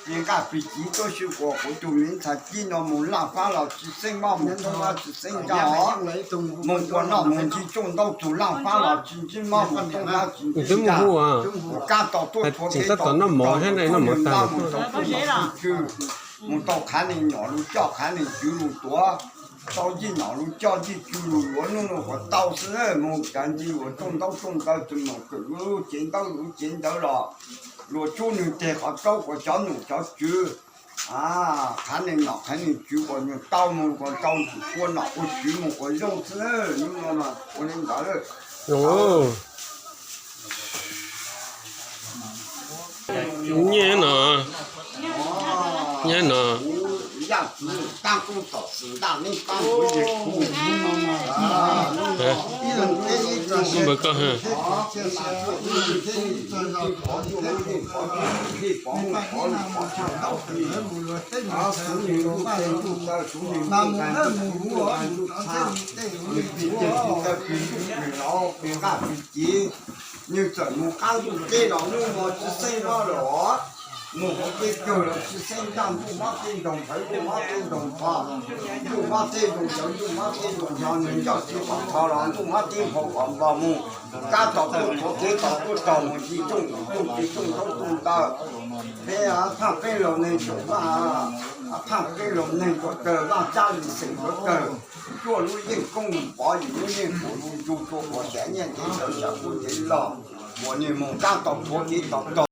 Ces nqaj pis civ tuab si ua kuv tus me ntxhais cib no mus laj fab los tsis xeeb mob mus txooj fab tsis xeeb ncaj, mus ua noj mus ncig tsooj ntaub txug laj fab los tsis ntsib mob mus txooj fab tsis ntsib ncaj. Kab tau tuaj txhua tsev tau tuaj txog mus txooj fab mus txooj fab mus txooj fab mus tau qhav neeg nyom lug coj qhav neeg tswv lug tuav, tau yij nyom lug coj yij tswv lug yuav nub nua kuas tau xwb. Mus cav ncig luas tsooj ntaub tsooj ntawv txug mus kawm lub cev ntaub lub cev ntawv los luas tsub nwg teg qhov raub kuas cov num cov tswv, qhav neeg nyom qhav neeg tswv kuas nwg tau mus kuas tau ua nom ua tswv mus kuas zoo xwb. Nub nua ua le ntawd. Nyiaj no, nyiaj no. Yaj txwv taab kub tom xwm ntaj neeb paab kuv yeg kuv. Nub nua ib leeg teb ib txog npawg koj. Nws pis ces pis taw pis ntuj pis laus pis nqaj pis civ, nws txawm mus qab ntuj teb los nub nua tsis xeeb mob lawm os. Mus hauv teb kawg los tsis xeeb ncaj, ntuj mob teb ntoog nphawv, ntuj mob teb ntoog npho, ntuj mob teb ntoog cawv, ntuj mob teb ntoog npho, nws ncauj tsis pom qhov los ntuj mob teb nphau kom npog mus. Kab tom tuaj txhua kev tom tuaj txog mus ncig tsooj ntug tsooj txiv tsooj ntaub tsooj ntawv. Peb phaaj peb laug neeg tsoom Vaaj, phaaj peb laug neeg tsuas kawg Vaaj tsab li xeem tsuas kawg, cuaj lub yeej koob lug pov yus lub yeej kuas lug ntsug rua kuas daim nyiaj ntev ntawd sawv kub ntev lug, kuas nwg moog kab tau txhua kev tom tog.